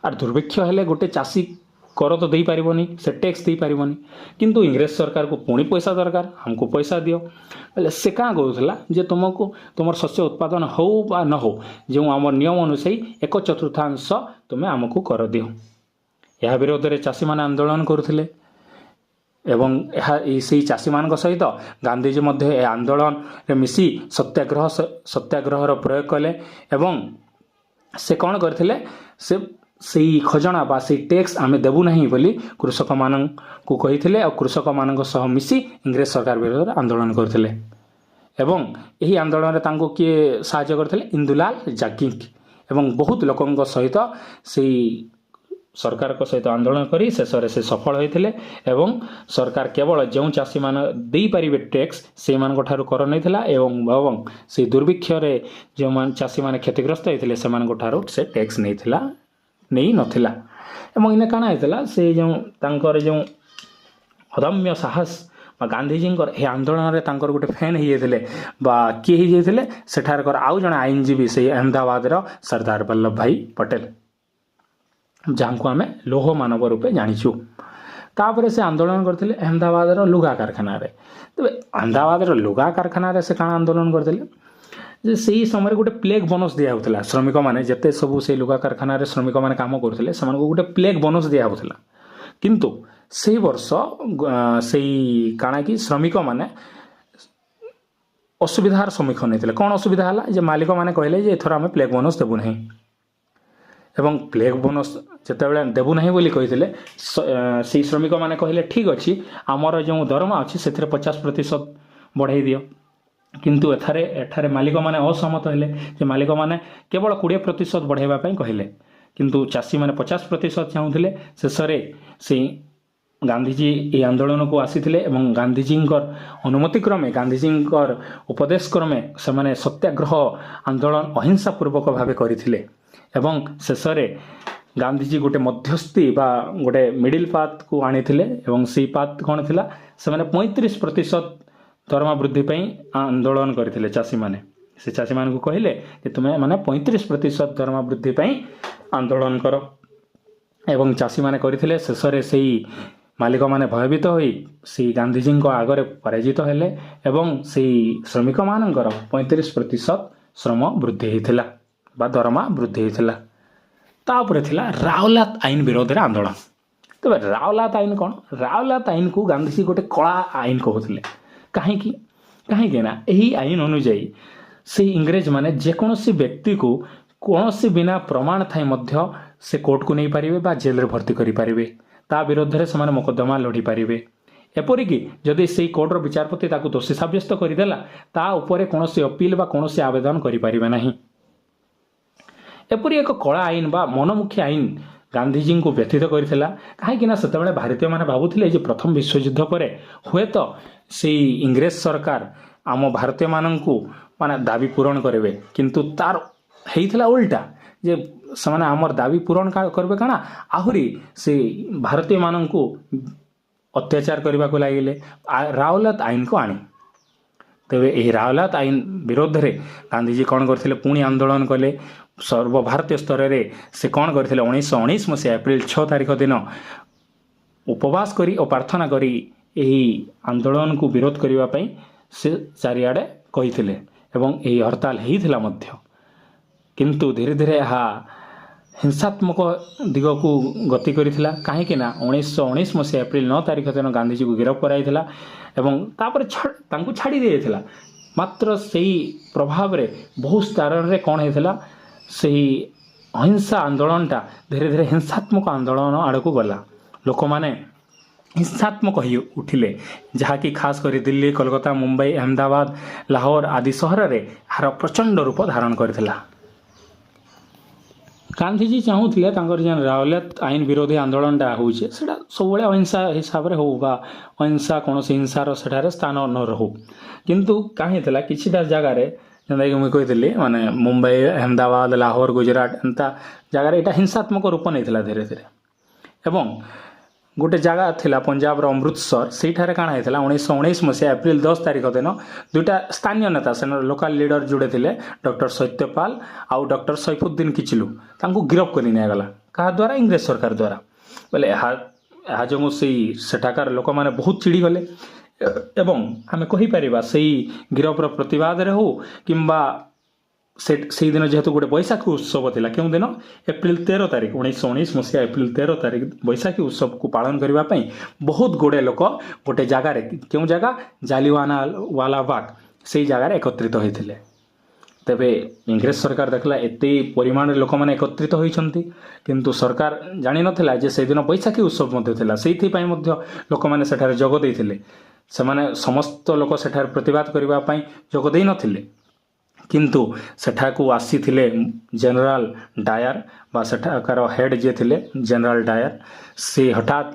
ଆର୍ ଦୁର୍ଭିକ୍ଷ ହେଲେ ଗୋଟେ ଚାଷୀ କର ତ ଦେଇପାରିବନି, ସେ ଟ୍ୟାକ୍ସ ଦେଇପାରିବନି। କିନ୍ତୁ ଇଂରେଜ ସରକାରକୁ ପୁଣି ପଇସା ଦରକାର, ଆମକୁ ପଇସା ଦିଅ। ବୋଇଲେ ସେ କାଁ କହୁଥିଲା ଯେ ତୁମକୁ ତୁମର ଶସ୍ୟ ଉତ୍ପାଦନ ହଉ ବା ନ ହଉ, ଯେଉଁ ଆମର ନିୟମ ଅନୁଯାୟୀ 1/4 ତୁମେ ଆମକୁ କର ଦିଅ। ଏହା ବିରୋଧରେ ଚାଷୀମାନେ ଆନ୍ଦୋଳନ କରୁଥିଲେ। ଏବଂ ଏହା ସେଇ ଚାଷୀମାନଙ୍କ ସହିତ ଗାନ୍ଧିଜୀ ମଧ୍ୟ ଏ ଆନ୍ଦୋଳନରେ ମିଶି ସତ୍ୟାଗ୍ରହର ପ୍ରୟୋଗ କଲେ। ଏବଂ ସେ କ'ଣ କରିଥିଲେ? ସେ ସେଇ ଖଜଣା ବା ସେଇ ଟ୍ୟାକ୍ସ ଆମେ ଦେବୁ ନାହିଁ ବୋଲି କୃଷକମାନଙ୍କୁ କହିଥିଲେ ଆଉ କୃଷକମାନଙ୍କ ସହ ମିଶି ଇଂରେଜ ସରକାର ବିରୋଧରେ ଆନ୍ଦୋଳନ କରିଥିଲେ। ଏବଂ ଏହି ଆନ୍ଦୋଳନରେ ତାଙ୍କୁ କିଏ ସାହାଯ୍ୟ କରିଥିଲେ? ଇନ୍ଦୁଲାଲ ଯାଜ୍ଞିକ। ଏବଂ ବହୁତ ଲୋକଙ୍କ ସହିତ ସେଇ ସରକାରଙ୍କ ସହିତ ଆନ୍ଦୋଳନ କରି ଶେଷରେ ସେ ସଫଳ ହୋଇଥିଲେ। ଏବଂ ସରକାର କେବଳ ଯେଉଁ ଚାଷୀମାନେ ଦେଇପାରିବେ ଟ୍ୟାକ୍ସ, ସେଇମାନଙ୍କ ଠାରୁ କର ନେଇଥିଲା ଏବଂ ସେଇ ଦୁର୍ଭିକ୍ଷରେ ଯେଉଁମାନେ ଚାଷୀମାନେ କ୍ଷତିଗ୍ରସ୍ତ ହେଇଥିଲେ, ସେମାନଙ୍କ ଠାରୁ ସେ ଟ୍ୟାକ୍ସ ନେଇନଥିଲା। ଏବଂ ଇନେ କାଣା ହେଇଥିଲା? ସେ ଯେଉଁ ତାଙ୍କର ଯେଉଁ ଅଦମ୍ୟ ସାହସ ବା ଗାନ୍ଧିଜୀଙ୍କର ଏହି ଆନ୍ଦୋଳନରେ ତାଙ୍କର ଗୋଟେ ଫ୍ୟାନ୍ ହେଇଯାଇଥିଲେ ବା କିଏ ହେଇଯାଇଥିଲେ? ସେଠାକାର ଆଉ ଜଣେ ଆଇନଜୀବୀ, ସେଇ ଅହମ୍ମଦାବାଦର ସର୍ଦ୍ଦାର ବଲ୍ଲଭ ଭାଇ ପଟେଲ, ଯାହାଙ୍କୁ ଆମେ ଲୌହ ମାନବ ରୂପେ ଜାଣିଛୁ। ତାପରେ ସେ ଆନ୍ଦୋଳନ କରିଥିଲେ ଅହମ୍ମଦାବାଦର ଲୁଗା କାରଖାନାରେ। ତେବେ ଅହମ୍ମଦାବାଦର ଲୁଗା କାରଖାନାରେ ସେ କାଣା ଆନ୍ଦୋଳନ କରିଥିଲେ ଯେ ସେଇ ସମୟରେ ଗୋଟେ ପ୍ଲେଗ୍ ବୋନସ୍ ଦିଆହେଉଥିଲା। ଶ୍ରମିକମାନେ ଯେତେ ସବୁ ସେଇ ଲୁଗା କାରଖାନାରେ ଶ୍ରମିକମାନେ କାମ କରୁଥିଲେ, ସେମାନଙ୍କୁ ଗୋଟେ ପ୍ଲେଗ୍ ବୋନସ୍ ଦିଆହେଉଥିଲା। କିନ୍ତୁ ସେଇ ବର୍ଷ ସେଇ କାଣା କି ଶ୍ରମିକମାନେ ଅସୁବିଧାର ସମ୍ମୁଖୀନ ହେଇଥିଲେ। କ'ଣ ଅସୁବିଧା ହେଲା ଯେ ମାଲିକମାନେ କହିଲେ ଯେ ଏଥର ଆମେ ପ୍ଲେଗ୍ ବୋନସ୍ ଦେବୁ ନାହିଁ। ଏବଂ ପ୍ଲେଗ୍ ବୋନସ୍ ଯେତେବେଳେ ଦେବୁ ନାହିଁ ବୋଲି କହିଥିଲେ, ସେଇ ଶ୍ରମିକମାନେ କହିଲେ, ଠିକ୍ ଅଛି, ଆମର ଯେଉଁ ଦରମା ଅଛି ସେଥିରେ 50% ବଢ଼େଇ ଦିଅ। କିନ୍ତୁ ଏଠାରେ ମାଲିକମାନେ ଅସହମତ ହେଲେ ଯେ ମାଲିକମାନେ କେବଳ 20% ବଢ଼ାଇବା ପାଇଁ କହିଲେ, କିନ୍ତୁ ଚାଷୀମାନେ 50% ଚାହୁଁଥିଲେ। ଶେଷରେ ସେଇ ଗାନ୍ଧିଜୀ ଏହି ଆନ୍ଦୋଳନକୁ ଆସିଥିଲେ ଏବଂ ଗାନ୍ଧିଜୀଙ୍କର ଅନୁମତି କ୍ରମେ, ଗାନ୍ଧିଜୀଙ୍କର ଉପଦେଶ କ୍ରମେ ସେମାନେ ସତ୍ୟାଗ୍ରହ ଆନ୍ଦୋଳନ ଅହିଂସା ପୂର୍ବକ ଭାବେ କରିଥିଲେ। ଏବଂ ଶେଷରେ ଗାନ୍ଧିଜୀ ଗୋଟେ ମଧ୍ୟସ୍ଥି ବା ଗୋଟେ ମିଡ଼ିଲ୍ ପାଥକୁ ଆଣିଥିଲେ। ଏବଂ ସେଇ ପାଥ କ'ଣ ଥିଲା? ସେମାନେ 35% ଦରମା ବୃଦ୍ଧି ପାଇଁ ଆନ୍ଦୋଳନ କରିଥିଲେ ଚାଷୀମାନେ। ସେ ଚାଷୀମାନଙ୍କୁ କହିଲେ ଯେ ତୁମେ ମାନେ 35% ଦରମା ବୃଦ୍ଧି ପାଇଁ ଆନ୍ଦୋଳନ କର ଏବଂ ଚାଷୀମାନେ କରିଥିଲେ। ଶେଷରେ ସେଇ ମାଲିକମାନେ ଭୟଭୀତ ହୋଇ ସେଇ ଗାନ୍ଧିଜୀଙ୍କ ଆଗରେ ପରାଜିତ ହେଲେ ଏବଂ ସେଇ ଶ୍ରମିକମାନଙ୍କର 35% ଶ୍ରମ ବୃଦ୍ଧି ହେଇଥିଲା ବା ଦରମା ବୃଦ୍ଧି ହେଇଥିଲା। ତାପରେ ଥିଲା ରାଓଲାତ ଆଇନ ବିରୋଧରେ ଆନ୍ଦୋଳନ। ତେବେ ରାଓଲାତ ଆଇନ କ'ଣ? ରାଓଲାତ ଆଇନକୁ ଗାନ୍ଧିଜୀ ଗୋଟେ କଳା ଆଇନ କହୁଥିଲେ। କାହିଁକି? କାହିଁକି ନା ଏହି ଆଇନ ଅନୁଯାୟୀ ସେଇ ଇଂରେଜମାନେ ଯେକୌଣସି ବ୍ୟକ୍ତିକୁ କୌଣସି ବିନା ପ୍ରମାଣ ଥାଇ ମଧ୍ୟ ସେ କୋର୍ଟକୁ ନେଇପାରିବେ ବା ଜେଲରେ ଭର୍ତ୍ତି କରିପାରିବେ, ତା ବିରୋଧରେ ସେମାନେ ମୋକଦ୍ଦମା ଲଢ଼ିପାରିବେ। ଏପରିକି ଯଦି ସେଇ କୋର୍ଟର ବିଚାରପତି ତାକୁ ଦୋଷୀ ସାବ୍ୟସ୍ତ କରିଦେଲା, ତା ଉପରେ କୌଣସି ଅପିଲ ବା କୌଣସି ଆବେଦନ କରିପାରିବେ ନାହିଁ। ଏପରି ଏକ କଳା ଆଇନ ବା ମନମୁଖୀ ଆଇନ ଗାନ୍ଧିଜୀଙ୍କୁ ବ୍ୟଥିତ କରିଥିଲା। କାହିଁକି ନା ସେତେବେଳେ ଭାରତୀୟମାନେ ଭାବୁଥିଲେ ଯେ ପ୍ରଥମ ବିଶ୍ୱଯୁଦ୍ଧ ପରେ ହୁଏତ ସେଇ ଇଂରେଜ ସରକାର ଆମ ଭାରତୀୟମାନଙ୍କୁ ମାନେ ଦାବି ପୂରଣ କରିବେ। କିନ୍ତୁ ତାର ହେଇଥିଲା ଉଲ୍ଟା ଯେ ସେମାନେ ଆମର ଦାବି ପୂରଣ କରିବେ କାଣା, ଆହୁରି ସେ ଭାରତୀୟମାନଙ୍କୁ ଅତ୍ୟାଚାର କରିବାକୁ ଲାଗିଲେ ରାଓଲାତ ଆଇନକୁ ଆଣି। ତେବେ ଏହି ରାଓଲାତ ଆଇନ ବିରୋଧରେ ଗାନ୍ଧିଜୀ କ'ଣ କରିଥିଲେ? ପୁଣି ଆନ୍ଦୋଳନ କଲେ ସର୍ବଭାରତୀୟ ସ୍ତରରେ। ସେ କ'ଣ କରିଥିଲେ? 1919 ମସିହା ଏପ୍ରିଲ 6 ତାରିଖ ଦିନ ଉପବାସ କରି ଓ ପ୍ରାର୍ଥନା କରି ଏହି ଆନ୍ଦୋଳନକୁ ବିରୋଧ କରିବା ପାଇଁ ସେ ଚାରିଆଡ଼େ କହିଥିଲେ ଏବଂ ଏହି ହରତାଲ ହେଇଥିଲା ମଧ୍ୟ। କିନ୍ତୁ ଧୀରେ ଧୀରେ ଏହା ହିଂସାତ୍ମକ ଦିଗକୁ ଗତି କରିଥିଲା। କାହିଁକି ନା 1919 ମସିହା ଏପ୍ରିଲ 9 ତାରିଖ ଦିନ ଗାନ୍ଧିଜୀକୁ ଗିରଫ କରାଯାଇଥିଲା ଏବଂ ତାପରେ ତାଙ୍କୁ ଛାଡ଼ି ଦିଆଯାଇଥିଲା। ମାତ୍ର ସେଇ ପ୍ରଭାବରେ ବହୁ ସ୍ତରରେ କ'ଣ ହେଇଥିଲା? ସେହି ଅହିଂସା ଆନ୍ଦୋଳନଟା ଧୀରେ ଧୀରେ ହିଂସାତ୍ମକ ଆନ୍ଦୋଳନ ଆଡ଼କୁ ଗଲା। ଲୋକମାନେ ହିଂସାତ୍ମକ ହୋଇ ଉଠିଲେ, ଯାହାକି ଖାସ କରି ଦିଲ୍ଲୀ, କୋଲକାତା, ମୁମ୍ବାଇ, ଅହମ୍ମଦାବାଦ, ଲାହୋର ଆଦି ସହରରେ ଏହାର ପ୍ରଚଣ୍ଡ ରୂପ ଧାରଣ କରିଥିଲା। ଗାନ୍ଧିଜୀ ଚାହୁଁଥିଲେ ତାଙ୍କର ଯେନ୍ ରାଓଲାତ ଆଇନ ବିରୋଧୀ ଆନ୍ଦୋଳନଟା ହେଉଛି, ସେଇଟା ସବୁବେଳେ ଅହିଂସା ହିସାବରେ ହଉ ବା ଅହିଂସା, କୌଣସି ହିଂସାର ସେଠାରେ ସ୍ଥାନ ନ ରହୁ। କିନ୍ତୁ କାଁ ହେଇଥିଲା, କିଛିଟା ଜାଗାରେ, ଯେନ୍ତାକି ମୁଇଁ କହିଥିଲି, ମାନେ ମୁମ୍ବାଇ, ଅହମ୍ମଦାବାଦ, ଲାହୋର, ଗୁଜୁରାଟ ଏନ୍ତା ଜାଗାରେ ଏଇଟା ହିଂସାତ୍ମକ ରୂପ ନେଇଥିଲା ଧୀରେ ଧୀରେ। ଏବଂ ଗୋଟେ ଜାଗା ଥିଲା ପଞ୍ଜାବର ଅମୃତସର, ସେଇଠାରେ କାଣା ହେଇଥିଲା? 1919 ମସିହା ଏପ୍ରିଲ 10 ତାରିଖ ଦିନ ଦୁଇଟା ସ୍ଥାନୀୟ ନେତା, ସେନ ଲୋକାଲ ଲିଡର ଯୋଡ଼େ ଥିଲେ, ଡକ୍ଟର ସତ୍ୟପାଲ ଆଉ ଡକ୍ଟର ସୈଫୁଦ୍ଦିନ କିଚଲୁ, ତାଙ୍କୁ ଗିରଫ କରି ନିଆଗଲା। କାହା ଦ୍ୱାରା? ଇଂରେଜ ସରକାର ଦ୍ୱାରା। ବୋଇଲେ ଏହା ଯୋଗୁଁ ସେଇ ସେଠାକାର ଲୋକମାନେ ବହୁତ ଚିଡ଼ିଗଲେ। ଏବଂ ଆମେ କହିପାରିବା, ସେଇ ଗିରଫର ପ୍ରତିବାଦରେ ହଉ କିମ୍ବା ସେ ସେଇଦିନ ଯେହେତୁ ଗୋଟେ ବୈଶାଖୀ ଉତ୍ସବ ଥିଲା, କେଉଁ ଦିନ? ଏପ୍ରିଲ 13 ତାରିଖ, 1919 ମସିହା ଏପ୍ରିଲ 13 ତାରିଖ ବୈଶାଖୀ ଉତ୍ସବକୁ ପାଳନ କରିବା ପାଇଁ ବହୁତ ଗୁଡ଼ିଏ ଲୋକ ଗୋଟେ ଜାଗାରେ, କେଉଁ ଜାଗା? ଜାଲିୱାନା ୱାଲାବାଗ, ସେଇ ଜାଗାରେ ଏକତ୍ରିତ ହୋଇଥିଲେ। ତେବେ ଇଂରେଜ ସରକାର ଦେଖିଲା ଏତେ ପରିମାଣରେ ଲୋକମାନେ ଏକତ୍ରିତ ହୋଇଛନ୍ତି, କିନ୍ତୁ ସରକାର ଜାଣିନଥିଲା ଯେ ସେଦିନ ବୈଶାଖୀ ଉତ୍ସବ ମଧ୍ୟ ଥିଲା। ସେଇଥିପାଇଁ ମଧ୍ୟ ଲୋକମାନେ ସେଠାରେ ଯୋଗ ଦେଇଥିଲେ। ସେମାନେ ସମସ୍ତ ଲୋକ ସେଠାରେ ପ୍ରତିବାଦ କରିବା ପାଇଁ ଯୋଗ ଦେଇନଥିଲେ, କିନ୍ତୁ ସେଠାକୁ ଆସିଥିଲେ ଜେନେରାଲ ଡାୟାର ବା ସେଠାକାର ହେଡ୍ ଯିଏ ଥିଲେ ଜେନେରାଲ ଡାୟାର। ସେ ହଠାତ୍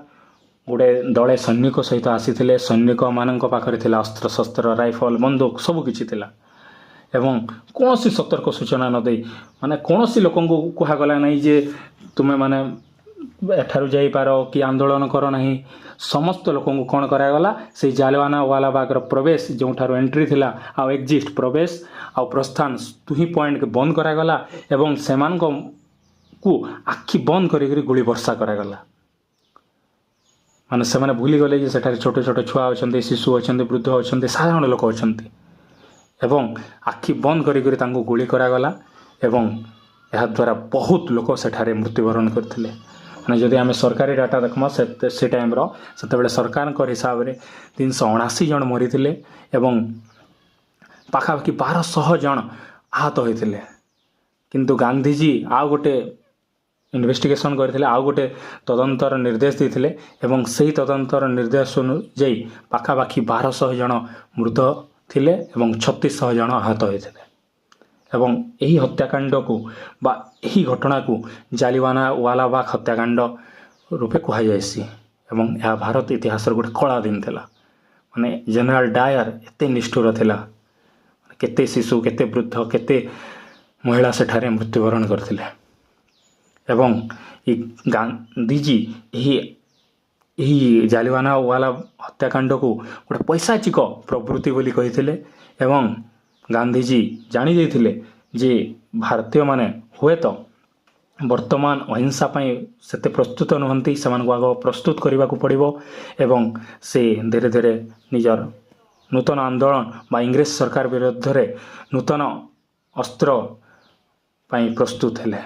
ଗୋଟେ ଦଳେ ସୈନିକ ସହିତ ଆସିଥିଲେ। ସୈନିକମାନଙ୍କ ପାଖରେ ଥିଲା ଅସ୍ତ୍ରଶସ୍ତ୍ର, ରାଇଫଲ, ବନ୍ଧୁକ ସବୁ କିଛି ଥିଲା ଏବଂ କୌଣସି ସତର୍କ ସୂଚନା ନ ଦେଇ, ମାନେ କୌଣସି ଲୋକଙ୍କୁ କୁହାଗଲା ନାହିଁ ଯେ ତୁମେମାନେ ଏଠାରୁ ଯାଇପାର କି ଆନ୍ଦୋଳନ କର ନାହିଁ। ସମସ୍ତ ଲୋକଙ୍କୁ କ'ଣ କରାଗଲା? ସେଇ ଜାଲିଆନା ୱାଲାବାଗର ପ୍ରବେଶ ଯେଉଁଠାରୁ ଏଣ୍ଟ୍ରି ଥିଲା ଆଉ ଏକ୍ଜିଟ୍, ପ୍ରବେଶ ଆଉ ପ୍ରସ୍ଥାନ ଦୁହିଁ ପଏଣ୍ଟକୁ ବନ୍ଦ କରାଗଲା ଏବଂ ସେମାନଙ୍କୁ ଆଖି ବନ୍ଦ କରିକରି ଗୁଳି ବର୍ଷା କରାଗଲା। ମାନେ ସେମାନେ ଭୁଲିଗଲେ ଯେ ସେଠାରେ ଛୋଟ ଛୋଟ ଛୁଆ ଅଛନ୍ତି, ଶିଶୁ ଅଛନ୍ତି, ବୃଦ୍ଧ ଅଛନ୍ତି, ସାଧାରଣ ଲୋକ ଅଛନ୍ତି ଏବଂ ଆଖି ବନ୍ଦ କରିକରି ତାଙ୍କୁ ଗୁଳି କରାଗଲା ଏବଂ ଏହାଦ୍ୱାରା ବହୁତ ଲୋକ ସେଠାରେ ମୃତ୍ୟୁବରଣ କରିଥିଲେ। ମାନେ ଯଦି ଆମେ ସରକାରୀ ଡାଟା ଦେଖମା ସେ ଟାଇମ୍ର, ସେତେବେଳେ ସରକାରଙ୍କ ହିସାବରେ 379 ଜଣ ମରିଥିଲେ ଏବଂ ପାଖାପାଖି 1200 ଜଣ ଆହତ ହୋଇଥିଲେ। କିନ୍ତୁ ଗାନ୍ଧିଜୀ ଆଉ ଗୋଟେ ଇନଭେଷ୍ଟିଗେସନ୍ କରିଥିଲେ, ଆଉ ଗୋଟେ ତଦନ୍ତର ନିର୍ଦ୍ଦେଶ ଦେଇଥିଲେ ଏବଂ ସେହି ତଦନ୍ତର ନିର୍ଦ୍ଦେଶ ଅନୁଯାୟୀ ପାଖାପାଖି 1200 ଜଣ ମୃତ ଥିଲେ ଏବଂ 3600 ଜଣ ଆହତ ହୋଇଥିଲେ। ଏବଂ ଏହି ହତ୍ୟାକାଣ୍ଡକୁ ବା ଏହି ଘଟଣାକୁ ଜାଲିୱାନା ୱାଲାବାଗ ହତ୍ୟାକାଣ୍ଡ ରୂପେ କୁହାଯାଇସି ଏବଂ ଏହା ଭାରତ ଇତିହାସର ଗୋଟେ କଳା ଦିନ ଥିଲା। ମାନେ ଜେନେରାଲ ଡାୟାର ଏତେ ନିଷ୍ଠୁର ଥିଲା, କେତେ ଶିଶୁ, କେତେ ବୃଦ୍ଧ, କେତେ ମହିଳା ସେଠାରେ ମୃତ୍ୟୁବରଣ କରିଥିଲେ। ଏବଂ ଏ ଗାନ୍ଧିଜୀ ଏହି ଜାଲିୱାନା ୱାଲା ହତ୍ୟାକାଣ୍ଡକୁ ଗୋଟେ ପୈଶାଚିକ ପ୍ରବୃତ୍ତି ବୋଲି କହିଥିଲେ ଏବଂ ଗାନ୍ଧିଜୀ ଜାଣି ଯାଇଥିଲେ ଯେ ଭାରତୀୟମାନେ ହୁଏତ ବର୍ତ୍ତମାନ ଅହିଂସା ପାଇଁ ସେତେ ପ୍ରସ୍ତୁତ ନୁହନ୍ତି, ସେମାନଙ୍କୁ ଆଗ ପ୍ରସ୍ତୁତ କରିବାକୁ ପଡ଼ିବ ଏବଂ ସେ ଧୀରେ ଧୀରେ ନିଜର ନୂତନ ଆନ୍ଦୋଳନ ବା ଇଂରେଜ ସରକାର ବିରୁଦ୍ଧରେ ନୂତନ ଅସ୍ତ୍ର ପାଇଁ ପ୍ରସ୍ତୁତ ହେଲେ।